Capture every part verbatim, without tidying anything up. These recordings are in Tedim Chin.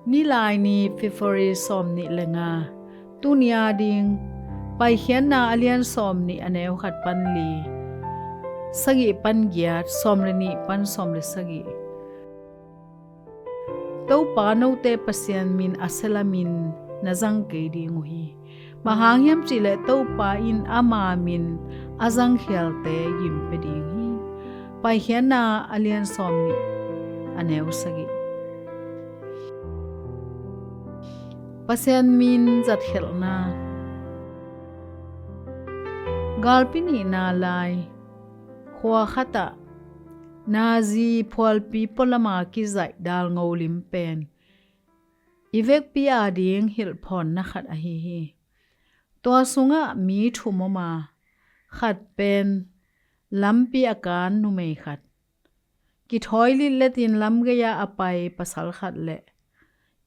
Nilaini, February sawm nih le nga. Tuni a ding, Paikhiatna a lian sawm nih a neu khat pan li, sagih pan giat, sawm le nih pan sawm le sagih. Topa note Pasian min a sia lamin na zang kei ding uh hi. Bang hang hiam cihleh Topa in ama min a zangkhialte gim pia ding hi. Paikhiatna a lian sawm nih a neu sagih. Pasian min zatkhelhna. Galpi nihna lai, khua khatah nazi phualpi pualama kizaih dalngo lim pen i vekpi ading hilhphawnna khat ahi hi. Tua sungah mi thum om a, khat pen lampi a kan numei khat, kithawi litletin lamgei-ah a pai pasal khat le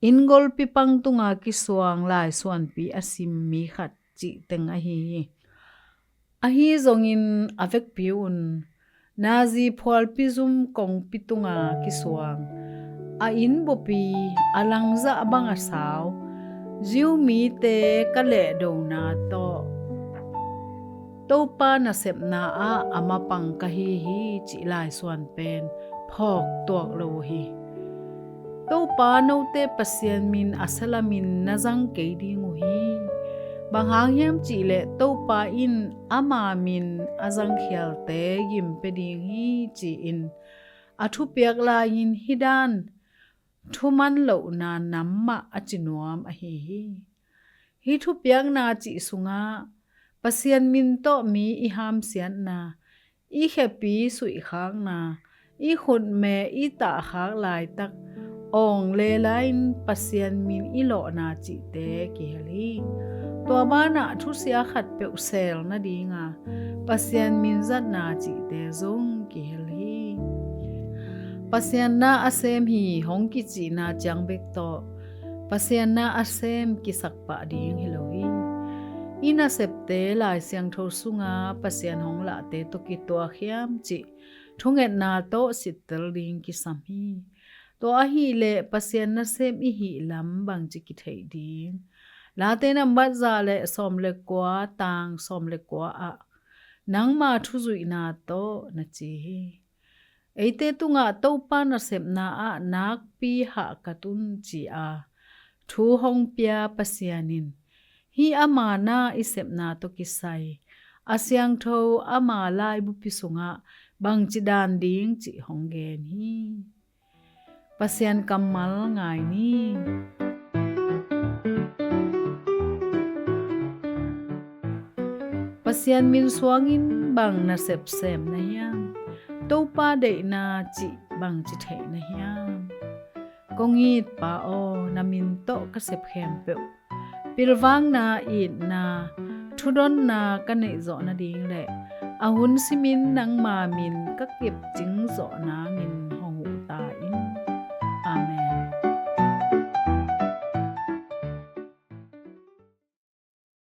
inn golpi pang tunga kisuang laisuanpi a sim mi khat cih teng ahi hi. Ahi zongin a vekpi un nazi phualpi zum kongpi tunga kisuang, a inn bupi a langzah bang a sau Jew mite ka lehdona tawh Topa nasepna ah a mapang ka hi hi cih laisuan pen phawk tuak lo uh hi. Topa note Pasian min a sia lamin na zang kei ding uh hi. Bang hang hiam cihleh Topa in ama min a zangkhialte gim pia ding hi ci-in a thupiak lai-in hih dan thuman lohna nam mah a ci nuam ahi hi. Hih thupiakna cih sungah Pasian min tawh mi i hamsiatna, i khepi suihkhakna, i khutme i tahkhak laitak awng le lai-in Pasian min i lawhna cihte kihel hi. Tua banah thusia khatpeuh seel nadinga Pasian min zatna cihte zong kihel hi. Pasian na a sem hi hong kicihna ciang bek tawh Pasian na a sem kisak pah ding hi lo hi. I nasepte Lai Siangtho sunga Pasian hong lahte tawh kituak hiam cih thungetna tawh sittel ding kisam hi. Tua ahih leh Pasian nasem i hih lam bangci kitheih ding? Late nambat za le sawm le kua, tang sawm le kua ah nangma thuzuihna tawh na ci hi. Eite tungah Topa nasepna ah nakpi hahkat un ci-a thu hong pia Pasian in hih ama na i sepna tawh kisai a siangtho ama laibupi sungah bangci dan ding cih hong gen hi. Pasian kammal ngai ni. Pasian min suangin bang nasep sem na hiam? Topa deihna cih bangci theih na hiam? Kong it Pa aw, na min tawh ka sep khempeuh pilvangna, itna, thudonna ka neih zawh nading le a hun simin nangma min ka kipcing zawh nangin